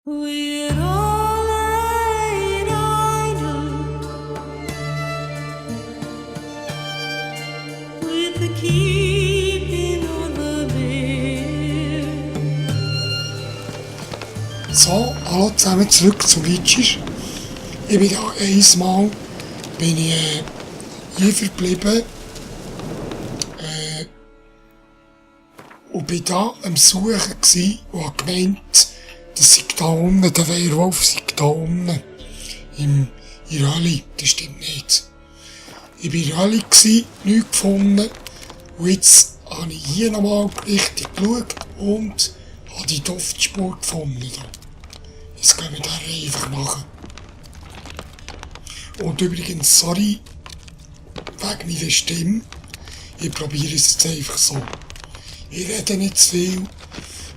We're all idle with the keeping on the bill. So, hallo zusammen, zurück zu Witcher. Ich bin da einmal hier verblieben und bin da am Suchen gsi und hab gemeint, dass ich da unten, der Werwolf sei da unten in der Hölle. Das stimmt nicht. Ich war in der Hölle, nichts gefunden und jetzt habe ich hier nochmal richtig geschaut und habe die Duftspur gefunden. Jetzt können wir das einfach machen. Und übrigens, sorry, wegen meiner Stimme. Ich probiere es jetzt einfach so. Ich rede nicht zu viel.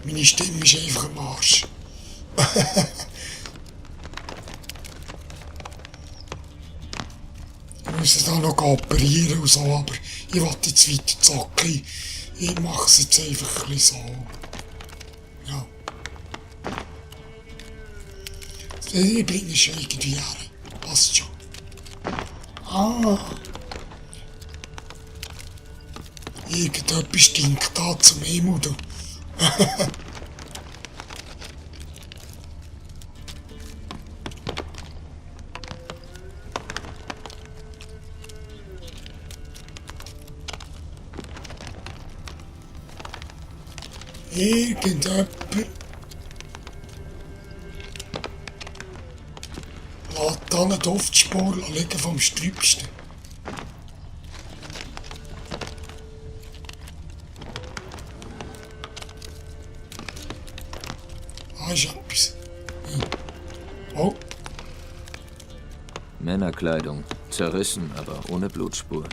Meine Stimme ist einfach am Arsch. Ich muss da noch operieren und so, aber ich will jetzt weiter zocken. Ich mache es jetzt einfach ein bisschen so. Ja. Ich bringe es schon irgendwie her. Passt schon. Ah. Irgendetwas stinkt da zum Himmel. Du. Irgendjemand lässt da eine Duftspur liegen vom Sträubsten. Ah, ist etwas. Oh, Männerkleidung, zerrissen, aber ohne Blutspuren.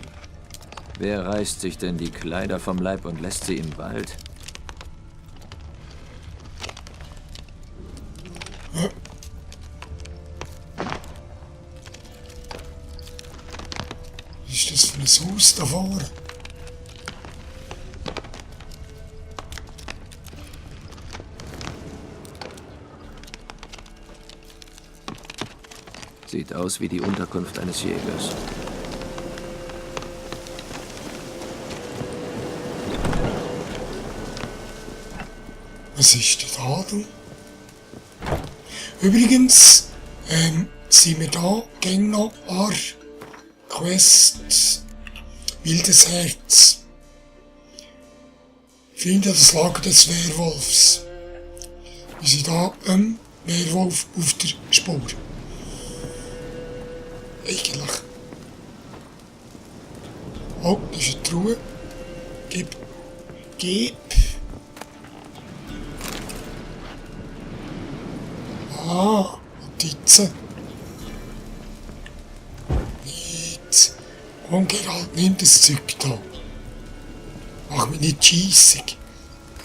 Wer reißt sich denn die Kleider vom Leib und lässt sie im Wald? was ist das für ein Haus da vorne? Sieht aus wie die Unterkunft eines Jägers. Was ist denn da, du? Übrigens, sind wir da gern noch an Quest Wildes Herz. Finde das Lager des Werwolfs. Wir sind da Werwolf auf der Spur. Eigentlich. Oh, das ist eine Truhe. Gib. Ah, Notizen. Nicht. Komm, Geralt, nimm das Zeug da. Mach mich nicht scheissig.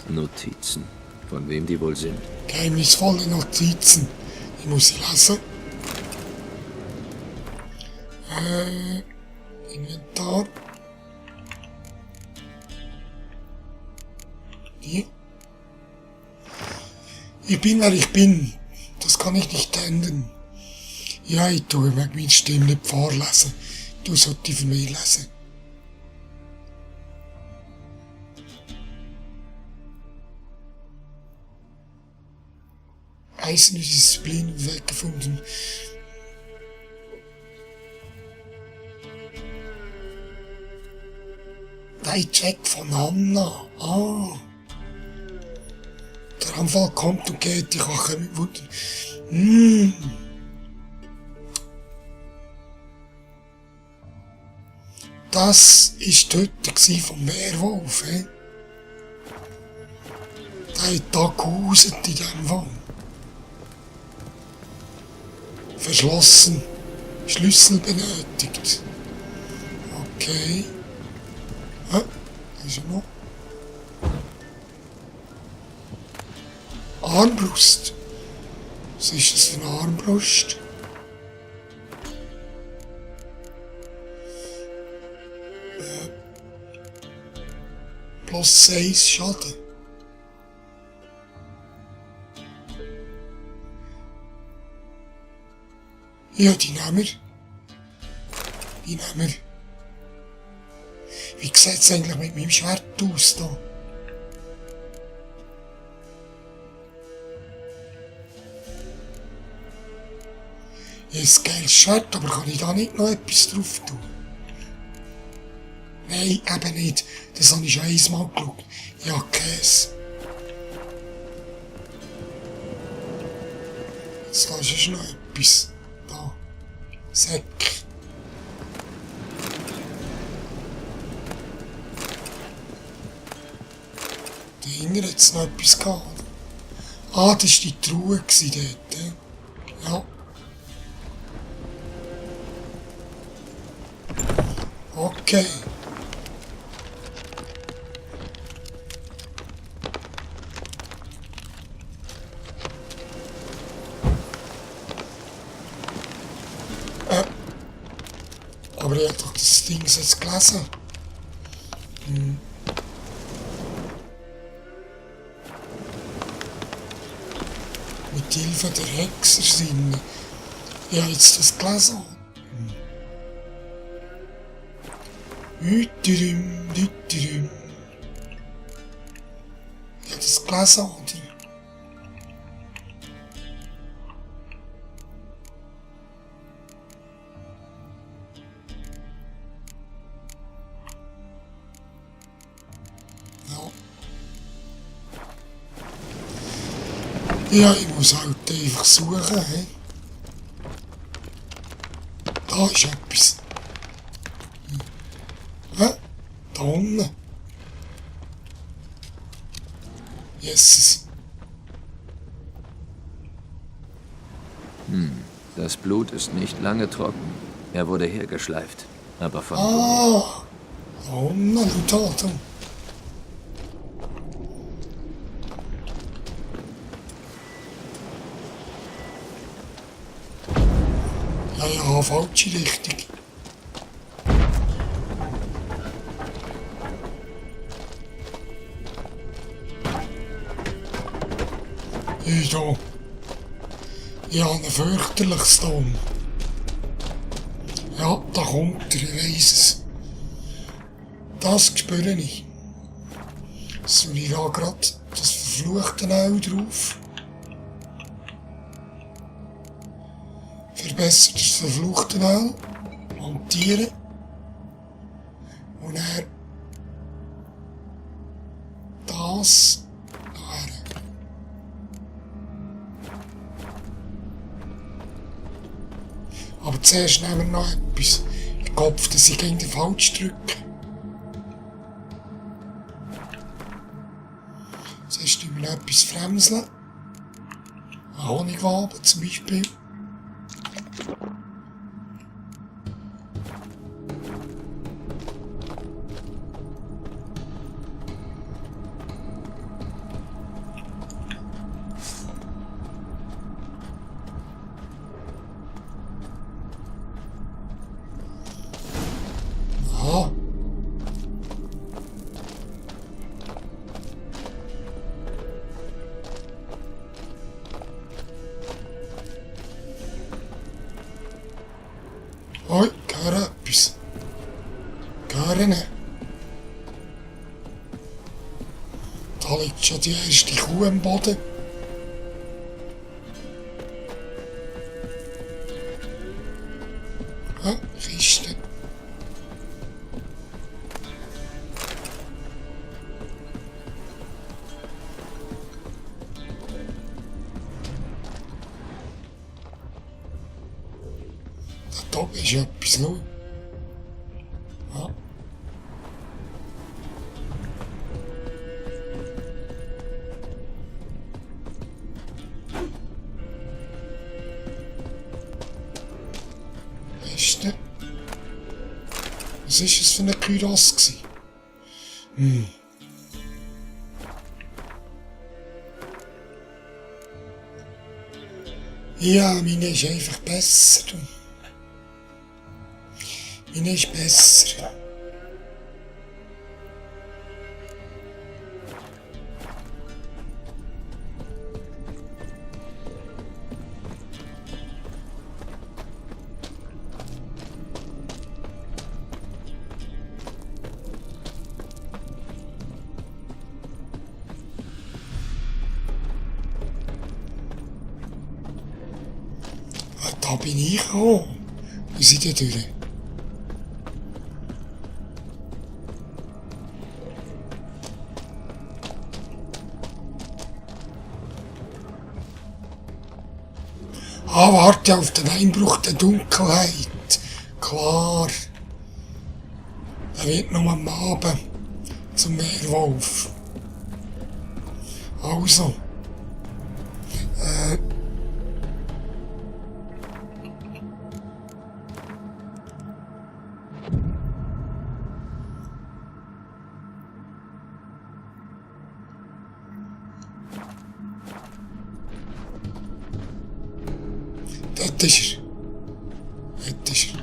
Notizen. Von wem die wohl sind? Geheimnisvolle Notizen. Ich muss sie lesen. Inventar. Hier. Ich bin, wer ich bin. Das kann ich nicht ändern. Ja, ich tue wegen meiner Stimme nicht vorlesen. Du solltest für mich lesen. Eiserne Disziplin weggefunden. Weit weg von Anna. Ah. Der Anfall kommt und geht, ich kann mich wundern. Das war die Töte vom Werwolf, he? Der hat da gehuset in diesem Wald. Verschlossen. Schlüssel benötigt. Okay. Da ist er noch. Armbrust. Was ist das für eine Armbrust? Plus 6 Schaden. Ja, die nehmen wir. Die nehmen wir. Wie sieht es eigentlich mit meinem Schwert aus da? Ja, ein geiles Schwert, aber kann ich da nicht noch etwas drauf tun? Nein, eben nicht. Das habe ich schon einmal geschaut. Ja, Käse. Jetzt da ist noch etwas. Da. Säck. Dahinter hat es noch etwas gehabt. Ah, das war die Truhe dort. Ja. Okay. Aber ich hab doch das Ding jetzt gelesen. Mit Hilfe der Hexersinne. Ich habe jetzt das gelesen. Hütterim, hütterim. Ich habe das gelesen, oder? Ja, ich muss halt einfach suchen, hä? Da ist etwas. Hä? Da unten. Jesus. Das Blut ist nicht lange trocken. Er wurde hergeschleift. Aber von Ah! Da unten, da. Ja, falsche Richtung. Ich da. Ich habe ein fürchterliches Ton. Ja, da kommt er, ich weiss es. Das spüre ich. So, ich habe gerade das verfluchte Au drauf. Verbessert das verfluchte Au. Montieren. Und er das nachher. Aber zuerst nehmen wir noch etwas. Ich hoffe, dass ich gegen den falsch drücke. Zuerst tun wir noch etwas fremseln. Eine Honigwabe zum Beispiel. Aha. Hoi, gehör etwas. Gehören. Da liegt schon die erste Kuh am Boden. Ja, Kiste. Da oben ist etwas, schau. Ja. Kiste. Was war es für ein Kyros? Ja, meine ist einfach besser. Meine ist besser. Da bin ich gekommen. Wie sind die durch? Ah, warte auf den Einbruch der Dunkelheit. Klar. Er wird nur am Abend zum Werwolf. Also. Dort ist er. Dort ist er.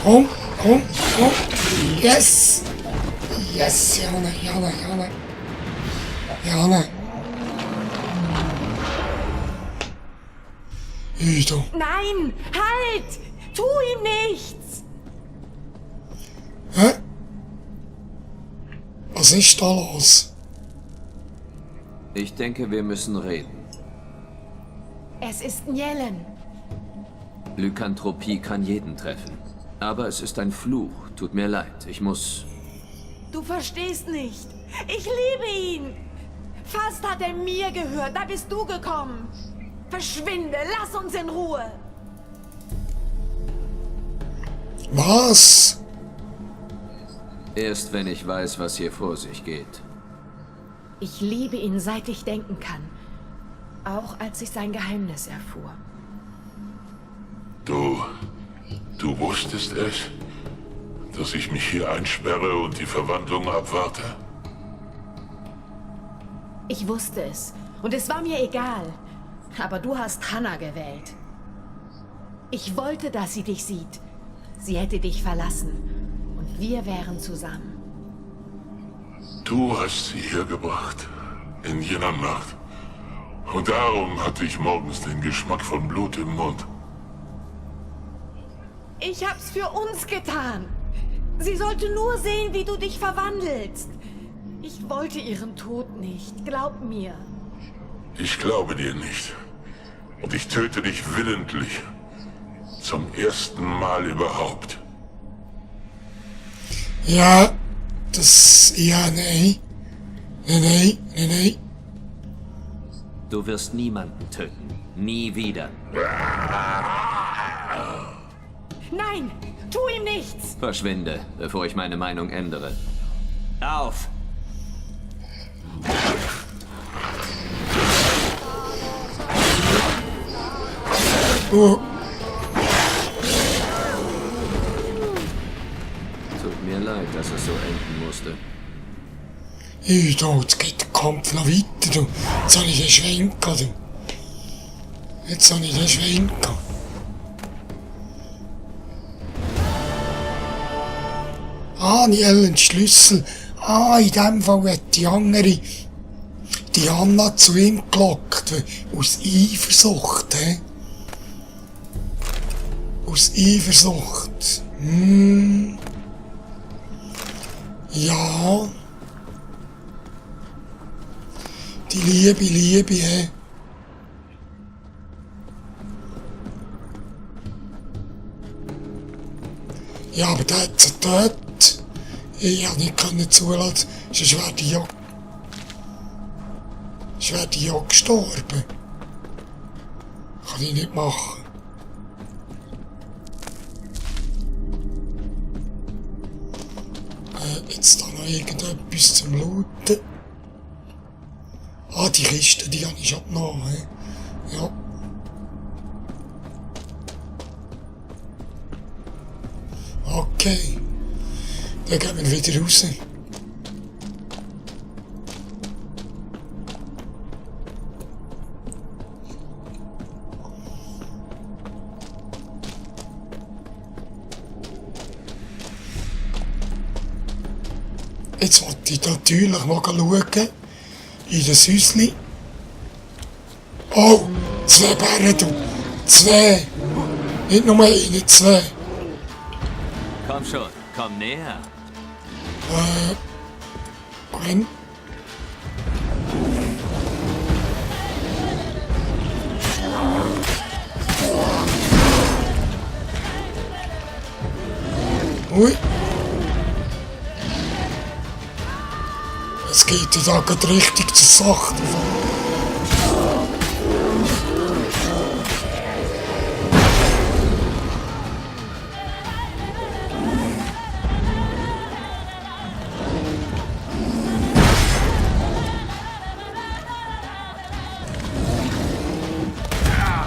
Komm, komm, komm. Yes! Yes, Jana, Jana, Jana. Jana. Ido. Nein, halt! Tu ihm nichts! Hä? Was ist da los? Ich denke, wir müssen reden. Es ist Njellen. Lykanthropie kann jeden treffen. Aber es ist ein Fluch. Tut mir leid. Ich muss... Du verstehst nicht. Ich liebe ihn. Fast hat er mir gehört. Da bist du gekommen. Verschwinde. Lass uns in Ruhe. Was? Erst wenn ich weiß, was hier vor sich geht. Ich liebe ihn, seit ich denken kann. Auch als ich sein Geheimnis erfuhr. Du wusstest es, dass ich mich hier einsperre und die Verwandlung abwarte? Ich wusste es. Und es war mir egal. Aber du hast Hannah gewählt. Ich wollte, dass sie dich sieht. Sie hätte dich verlassen. Und wir wären zusammen. Du hast sie hergebracht. In jener Nacht. Und darum hatte ich morgens den Geschmack von Blut im Mund. Ich hab's für uns getan. Sie sollte nur sehen, wie du dich verwandelst. Ich wollte ihren Tod nicht, glaub mir. Ich glaube dir nicht. Und ich töte dich willentlich. Zum ersten Mal überhaupt. Ja, das... Ja, nein. Nein, nein, nein. Du wirst niemanden töten. Nie wieder. Nein, tu ihm nichts. Verschwinde, bevor ich meine Meinung ändere. Auf! Oh, Tut mir leid, dass es so enden musste. Ido, jetzt geht der Kampf noch weiter, du. Jetzt habe ich den Schwenker, du. Jetzt habe ich den Schwenker. Ah, Njellen, Schlüssel. Ah, in dem Fall hat die andere, die Anna zu ihm gelockt, aus Eifersucht, hä? Aus Eifersucht. Ja. Die Liebe, hä? Ja, aber der hat sie getötet. Ich konnte nicht zulassen, sonst wäre die ja gestorben. Kann ich nicht machen. Jetzt da noch irgendetwas zum Looten. Ah, die Kiste, die habe ich schon genommen. Ja. Okay. Dann gehen wir wieder raus. Jetzt wollte ich natürlich noch schauen. In das Häuschen. Oh, 2 Bären, du. 2. Nicht nur eine, 2. Komm schon, komm näher. Gwen. Ui. Es geht ja da gerade richtig zur Sache.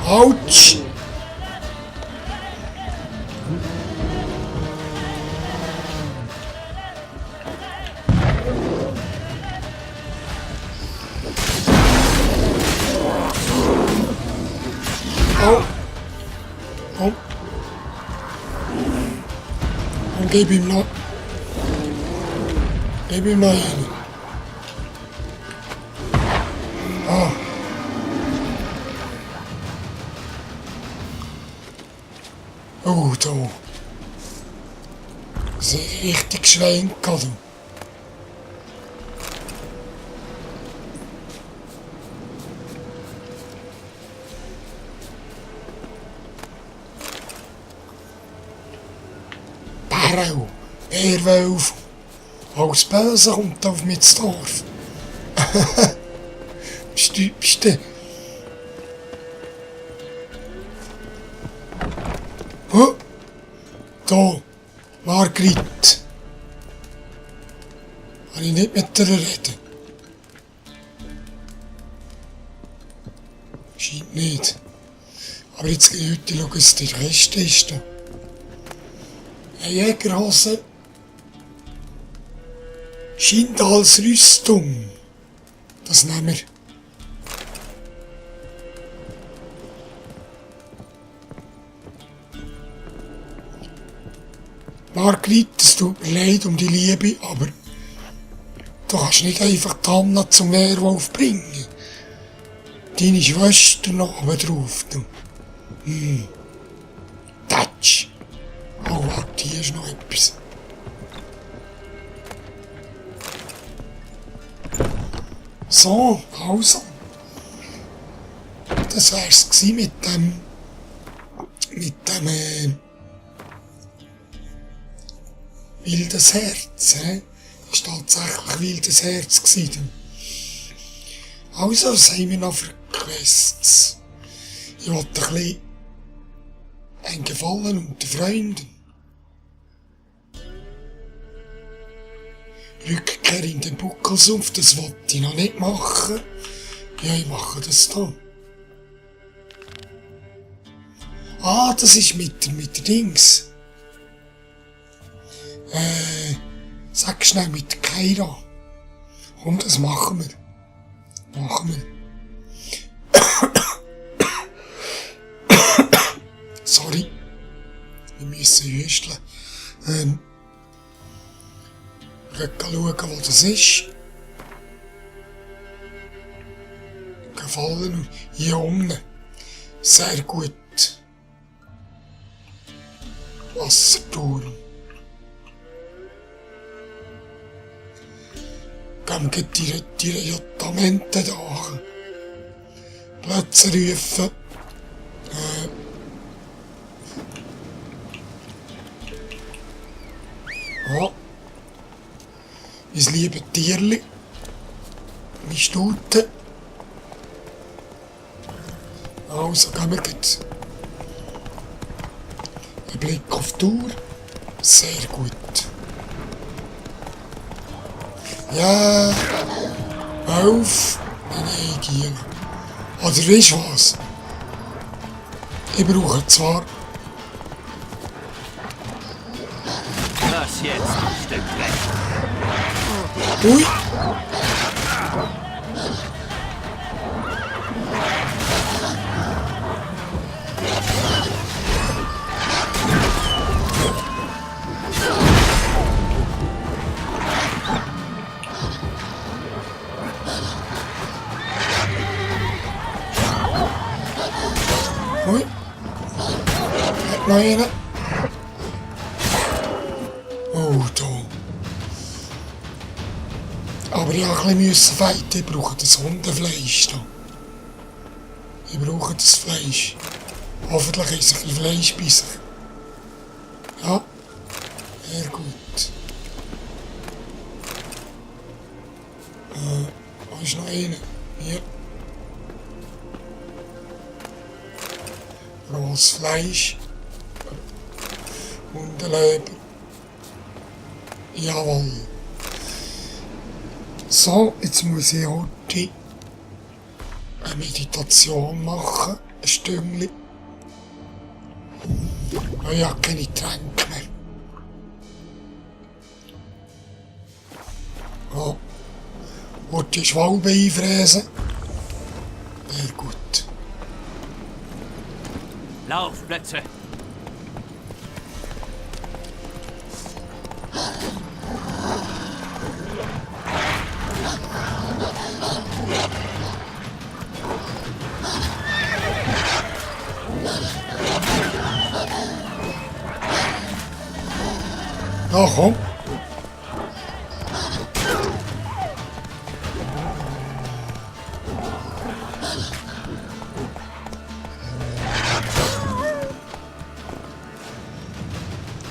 Autsch! Oh! Oh! Und gib ihm noch. Gib ihm noch einen. Ah! Oh, da. Das ist richtig schwenken, du. Bärau, Bärwölf. Alles Böse kommt auf mich ins Dorf. Bist du? Oh, da, Margrit. Kann ich nicht mit dir reden? Scheint nicht. Aber jetzt gehe ich heute schauen, was der Rest ist. Da. Eine Jägerhose. Scheint als Rüstung. Das nehmen wir. Margrit, es tut mir leid um die Liebe, aber du kannst nicht einfach die Hanna zum Werwolf bringen. Deine Schwester noch oben drauf. Tatsch. Oh, warte, hier ist noch etwas. So, also. Das wär's gsi mit dem wildes Herz, ist tatsächlich wildes Herz gewesen. Also, was haben wir noch für Quests? Ich wollte ein bisschen ein Gefallen unter Freunden. Rückkehr in den Buckelsumpf, das wollte ich noch nicht machen. Ja, ich mache das da. Ah, das ist mit der Dings. Sag schnell mit Keira. Komm, das machen wir. Sorry. Wir müssen hüsteln. Schauen, wo das ist. Gefallen. Hier unten. Sehr gut. Wasserturm. Gehen wir die Jotamente da. Plätze rufen. Ja. Mein liebes Tierli. Meine Stute. Also gehen wir jetzt. Ein Blick auf die Tour. Sehr gut. Ja, auf meine Gier. Oder weißt du was? Ich brauche zwar. Was jetzt, du Stück Dreck? Ui! noch einen. Oh, da. Aber ich musste ein bisschen fighten. Ich brauche das Hundefleisch da. Ich brauche das Fleisch. Hoffentlich ist es ein bisschen Fleisch bei sich. Ja, sehr gut. Wo ist noch einer? Hier. Rohes Fleisch. Hundeleber. Jawohl. So, jetzt muss ich heute eine Meditation machen. Ein Stündchen. Ich habe keine Tränke mehr. Ja. Wollte die Schwalbe einfräsen? Sehr gut. Laufplätze. Ja, komm.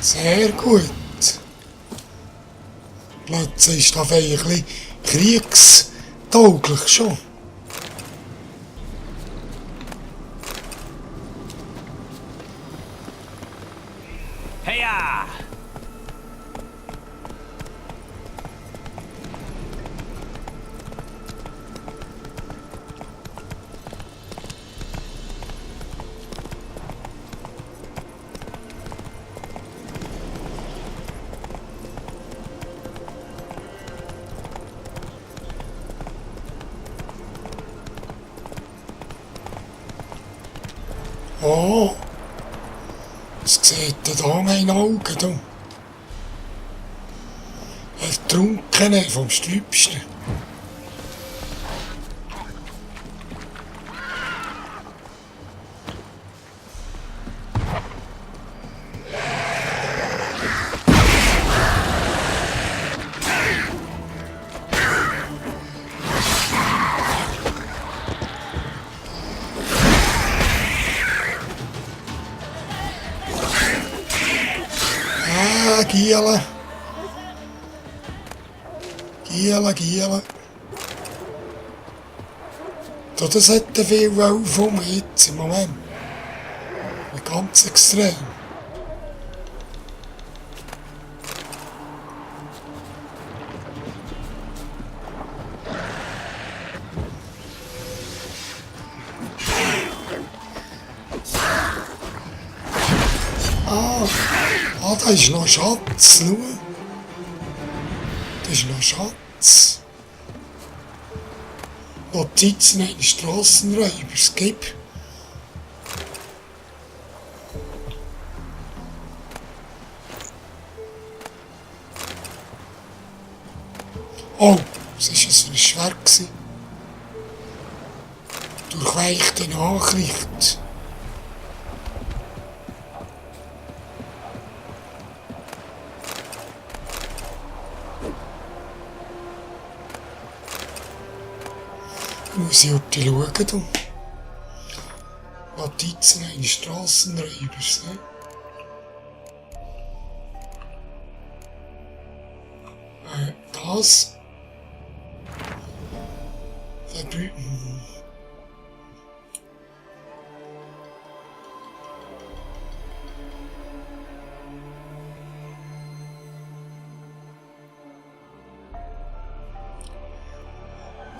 Sehr gut. Plötzlich ist das ein bisschen kriegstauglich schon. Heya! Oh, es sieht da mein Auge, du. Ertrunkene vom Sträubsten. Giele. Giele, Giele. Das hat viel Wolf um jetzt im Moment. Ganz extrem. Ah, da ist noch Schatz, schau. Da ist noch Schatz. Notizen eines Strassenräubers, gib. Oh, was war das für ein Schwert? Durchweichte Nachricht. Muss ich heute schauen. Notizen eines Strassenräubers. Ne? Das. Verbrüten.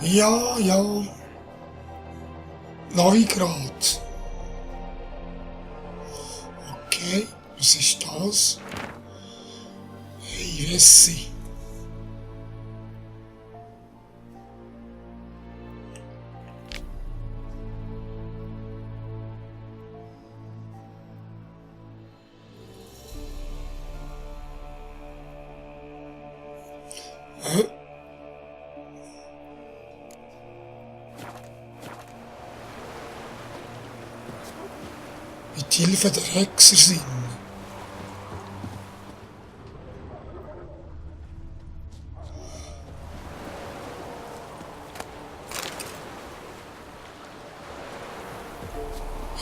Ja, ja. Neugrad. Okay, was ist das? Hey, Wessi. Mit Hilfe der Hexer sind.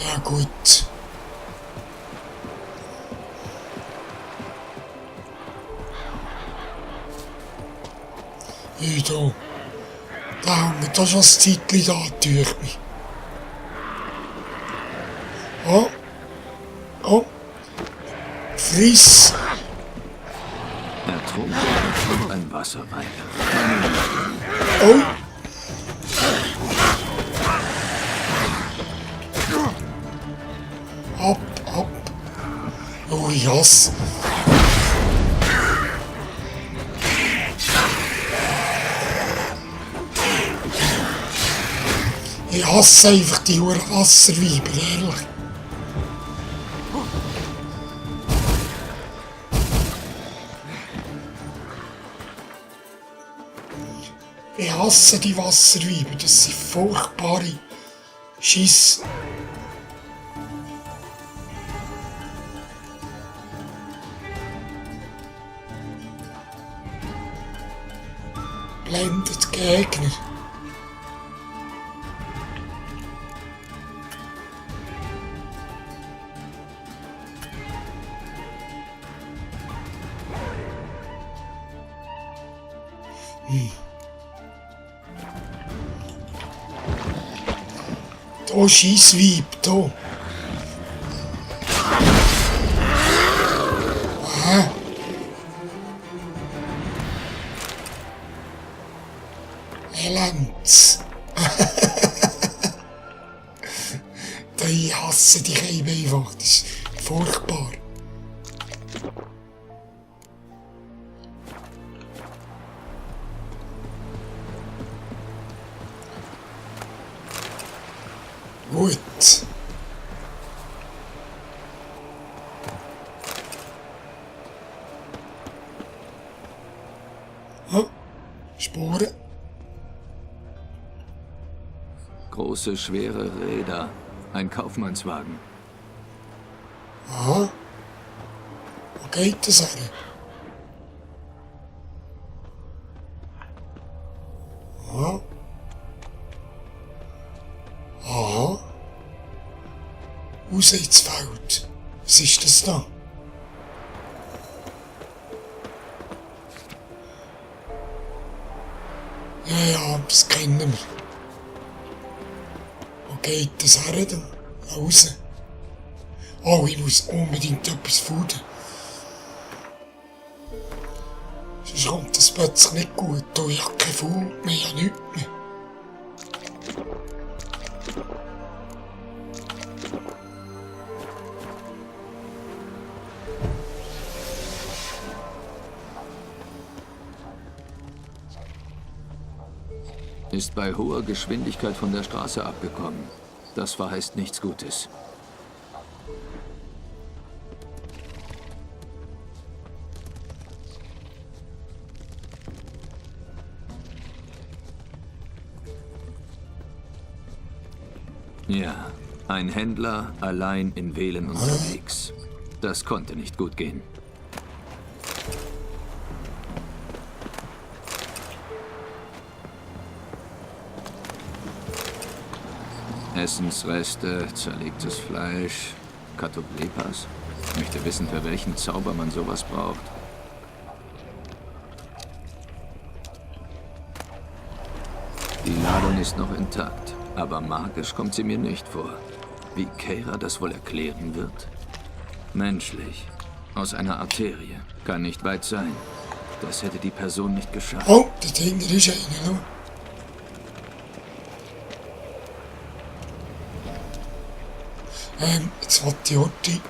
Ja gut. Ja, da haben wir da schon ein Zeitchen da, durch mich. Oh. Oh. Friss. Er trug und ein Wasserweib. Oh. Ab, ab. Oh, ich hasse. Ich hasse einfach die Huren Wasserweiber, ehrlich. Ich hasse die Wasserweiber, das sind furchtbare Schiss. Blendet Gegner. Da Scheissweib, da. Aha. Elends. Ich hasse die Käbe einfach, das ist furchtbar. Gut. Sporen. Große, schwere Räder. Ein Kaufmannswagen. Aha. Wo geht das hin? Aha. Aha. Raus ins Feld. Was ist das da? Ja, das kennen wir. Wo geht das her dann? Raus. Oh, ich muss unbedingt etwas futtern. Sonst kommt das plötzlich nicht gut. Oh, ich habe kein Food mehr, ich habe nichts mehr. Ist bei hoher Geschwindigkeit von der Straße abgekommen. Das verheißt nichts Gutes. Ja, ein Händler allein in Velen unterwegs. Das konnte nicht gut gehen. Essensreste, zerlegtes Fleisch, Katoblepas. Ich möchte wissen, für welchen Zauber man sowas braucht. Die Ladung ist noch intakt, aber magisch kommt sie mir nicht vor. Wie Keira das wohl erklären wird? Menschlich. Aus einer Arterie. Kann nicht weit sein. Das hätte die Person nicht geschafft. Oh, der Dinger ist einer, ne? Jetzt wollte ich heute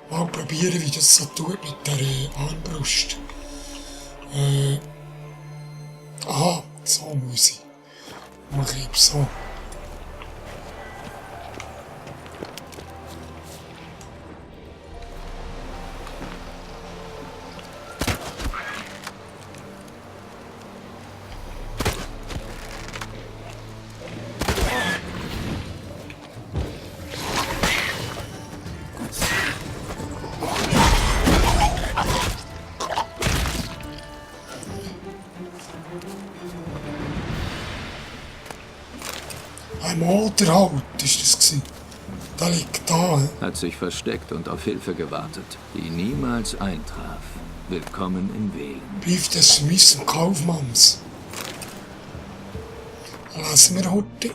mal probieren, wie das so tut mit der Armbrust. Aha, so muss ich. Mach ich eben so. Ein Motorhalt ist das gewesen. Da liegt da. Hat sich versteckt und auf Hilfe gewartet, die niemals eintraf. Willkommen in Velen. Brief des vermissten Kaufmanns. Lassen wir heute.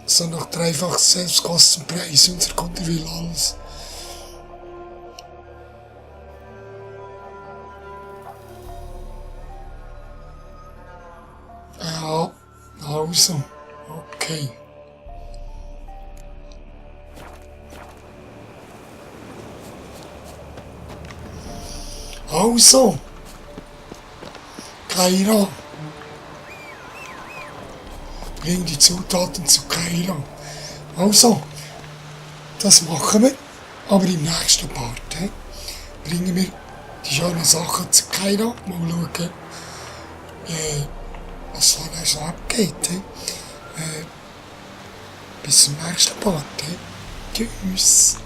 So nach dreifach Selbstkostenpreis. Unser Kunde will alles. Ja, also. Okay. Also. Kaira. Bring die Zutaten zu Kaira. Also. Das machen wir. Aber im nächsten Part. Bringen wir die schönen Sachen zu Kaira. Mal schauen, was da so abgeht. Bis zum nächsten Part. Tschüss.